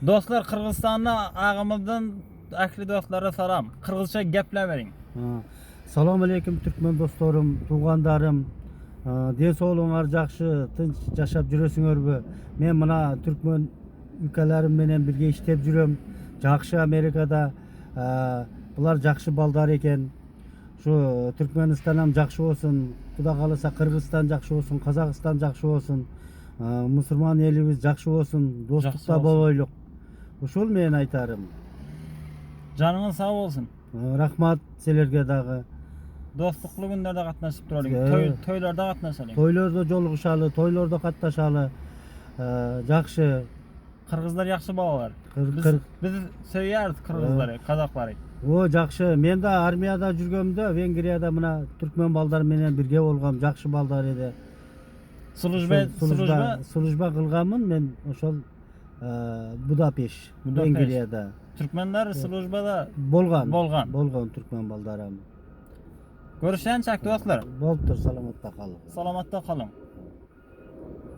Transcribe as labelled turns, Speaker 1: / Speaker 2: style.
Speaker 1: Dostlar Kyrgyzystanda agamyzdan ähli dostlara salam. Kyrgyzça gepläberiň.
Speaker 2: Salam aleýkum türkmen dostlarym, tugandarym. Den saglygyňar jagşy, tynç jaşap jüresiňerbi? Men muna türkmen ükelerim menen birge işlep jürem. Jagşy Amerikada. Bular jagşy baldar eken. Şu Türkmenistanam jagşy bolsun. Huda halasa Kyrgyzstan jagşy bolsun, Kazagystan jagşy bolsun. Musurman elimiz jagşy bolsun. Dostlukda bolaýlyk. Uşul men aýtarym.
Speaker 1: Janyňyz sag bolsun.
Speaker 2: Rahmat selerge dagy.
Speaker 1: Dostlukly günlerde gatnaşyp duralyň. Toý toýlarda gatnaşalyň.
Speaker 2: Toýlarda jolguşaly, toýlarda gatnaşaly. Jagşy.
Speaker 1: Kyrgyzlar ýagşy balalar. Biz biz söýýäris kyrgyzlary, kazaklary.
Speaker 2: O jagşy. Men de armiýada jürgemde Wengriýada muna türkmen baldar menen birge bolgam, jagşy baldar edi.
Speaker 1: Slujba,
Speaker 2: slujba, slujba kylgamyn men şol Budapeş, Wengriýada.
Speaker 1: Türkmenler slujbada
Speaker 2: bolgan. Bolgan. Bolgan türkmen baldaram.
Speaker 1: Görüşýänçäk dostlar.
Speaker 2: Bolupdyr, salamatda galyň.
Speaker 1: Salamatda galyň.